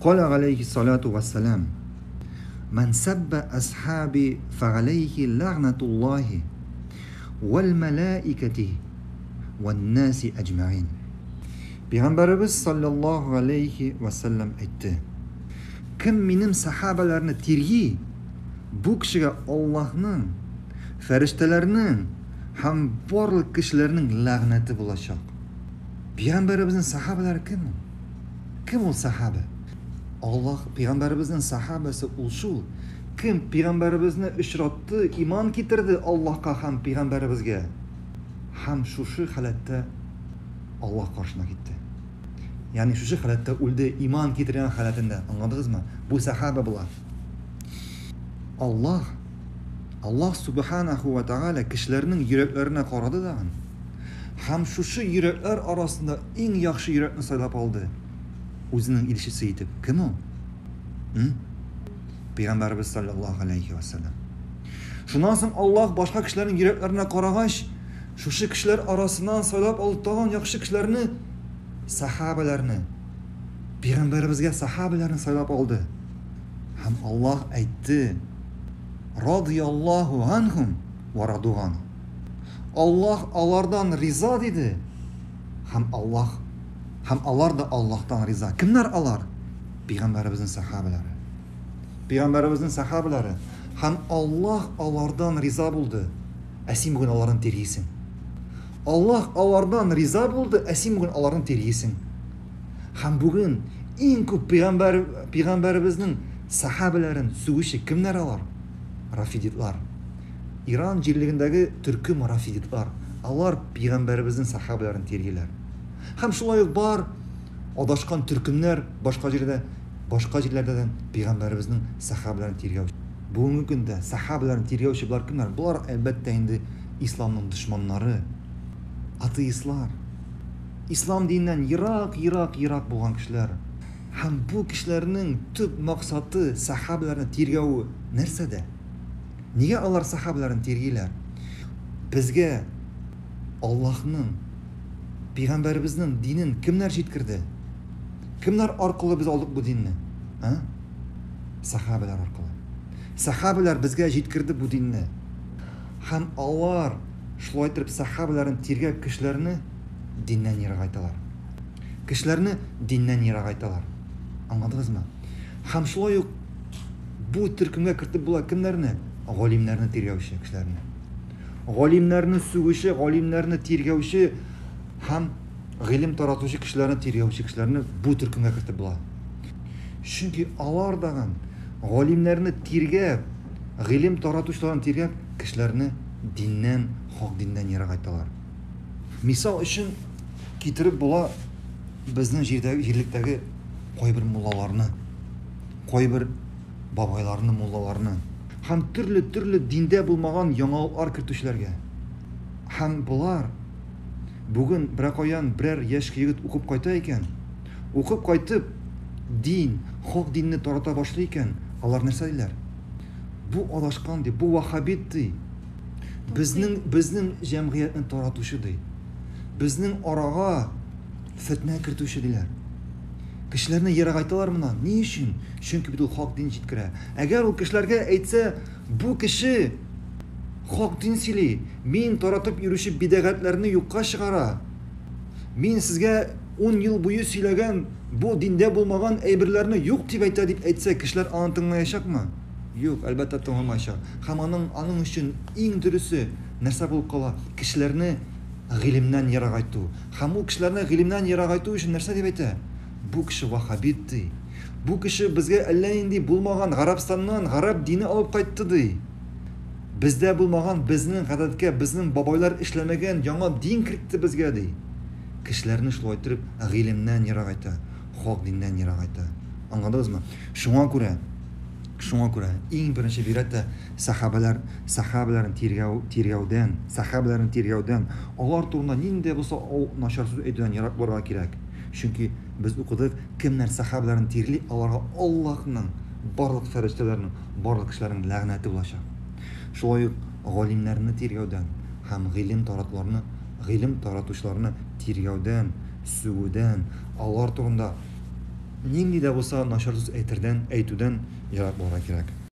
Кала галәйһиссалату вассалам, Ман сабба асхаби фәгаләйһи ләгънатуллаһи вәл мәләикәти вән наси әҗмәгыйн. Пәйгамбәребез саллаллаһу алейхи вәсәлләм әйтте: Кем минем сахабаларны тирги, бу кешегә Аллаһның, фәрештәләрнең һәм барлык кешеләрнең ләгънәте булачак. Пәйгамбәребезнең сахабалары кем ул? Кем ул сахаба? Аллаһ пәйгамбәребезнең сахабасы ул шул, кем пәйгамбәребезне очратты, иман китерде Аллаһка һәм пәйгамбәребезгә. Һәм шушы халәттә Аллаһ каршына китте. Ягъни шушы халәттә үлде, иман китергән халәтендә. Аңладыгызмы? Бу сахаба була. Аллаһ Аллаһ субханаху ва тааля кешеләрнең йөрәкләренә карады да һәм шушы йөрәкләр арасында иң яхшы йөрәкне сайлап алды. Үзенең илчесе итеп. Кем ул? Пәйгамбәребез саллаллаһу алейхи ва саллям. Шуннан соң Аллаһ башка кешеләрнең йөрәкләренә карагач, шушы кешеләр арасыннан сайлап алды тагын яхшы кешеләрне, сахабаларны. Пәйгамбәребезгә сахабаларны сайлап алды. Һәм Аллаһ әйтте: Радияллаһу анхум ва радуган. Аллаһ алардан риза диде. Һәм Аллаһ һәм алар да Аллаһтан риза. Кемнәр алар? Пәйгамбәребезнең сахабалары. Пәйгамбәребезнең сахабалары һәм Аллаһ алардан риза булды. Ә син бүген аларны тиргисең. Аллаһ алардан риза булды, ә син бүген аларны тиргисең. Һәм бүген иң күп пәйгамбәр пәйгамбәребезнең сахабаларын сүгүче кемнәр алар? Рафидитлар. Иран җирлегендәге төркем рафидитлар. Алар пәйгамбәребезнең сахабаларын тиргиләр. Һәм шулай ук бар адашкан төркемнәр башка җирдә, башка җирләрдә дә пәйгамбәребезнең сахабаларын тиргәү. Бүгенге көндә сахабаларын тиргәүче болар кемнәр? Болар әлбәттә инде исламның дошманнары, атеистлар. Ислам диненнән ерак, ерак, ерак булган кешеләр. Һәм бу кешеләрнең төп максаты сахабаларны тиргәү нәрсәдә? Нигә алар сахабаларын тиргиләр? Безгә Аллаһның, пәйгамбәребезнең динен кемнәр җиткерде? Кемнәр аркылы без алдык бу динне? А? Сахабалар аркылы. Сахабалар безгә җиткерде бу динне. Һәм алар шулай итеп сахабаларын тиргәп кешеләрне диннән ерагайталар. Кешеләрне диннән ерагайталар. Аңладыгызмы? Һәм шулай ук бу төркемгә кертеп була кемнәрне? Галимнәрне тиргәүче кешеләрне. Галимнәрне сүгүче, галимнәрне тиргәүче һәм гыйлем таратучы кешеләрне тиргәүче кешеләрне бу төркемгә кертеп була. Чөнки алар дагын галимнәрне тиргәп, гыйлем таратучыларны тиргәп, кешеләрне диннән, хак диннән ерагайталар. Мисал өчен китереп була безнең җирдәге җирлектәге кайбер муллаларны, кайбер бабайларны, муллаларны һәм төрле-төрле диндә булмаган яңалыклар кертүчеләргә. Һәм болар бүген берәр каян берәр яшь егет укып кайта икән, укып кайтып, дин, хак динне тарата башлый икән, алар нәрсә диләр? Бу адашкан ди, бу вахабит ди. Безнең безнең җәмгыятьне таратучы ди. Безнең арага фетнә кертүче диләр. Кешеләрне ерагайталар моннан. Ни өчен? Чөнки бит ул хак дин җиткерә. Әгәр ул кешеләргә әйтсә, бу кеше хак дин сөйли, мин таратып йөрүче бидәгатләрне юкка чыгара. Мин сезгә 10 ел буе сөйләгән бу диндә булмаган әйберләрне юк дип әйтә дип әйтсә, кешеләр аны тыңлаячакмы? Юк, әлбәттә тыңламаячак. Һәм аның аның өчен иң дөресе нәрсә булып кала? Кешеләрне гыйлемнән ерагайту. Һәм ул кешеләрне гыйлемнән ерагайту өчен нәрсә дип әйтә? Бу кеше вахабит ди. Бу кеше безгә әллә нинди булмаган Гарәбстаннан гарәп дине алып кайтты ди. Бездә булмаган, безнең гадәткә, безнең бабайлар эшләмәгән яңа дин кертте безгә ди. Кешеләрне шулай итеп гыйлемнән ерагайта, хак диннән ерагайта. Аңладыгызмы? Шуңа күрә Шуңа күрә иң беренче бигрәк тә сәхабәләр, сәхабәләрне тиргәү, тиргәүдән, сәхабәләрне тиргәүдән, алар турында нинди дә булса начар сүз әйтүдән ерак булырга кирәк. Чөнки без укыдык, кемнәр сәхабәләрне тирли, аларга Аллаһның, барлык фәрештәләрнең, барлык кешеләрнең ләгънәте булачак. Шулай ук галимнәрне тиргәүдән һәм гыйлем таратуларны, гыйлем таратучыларны тиргәүдән, сүгүдән, алар турында. нинди дә булса начар сүз әйтердән, әйтүдән ерак булырга кирәк.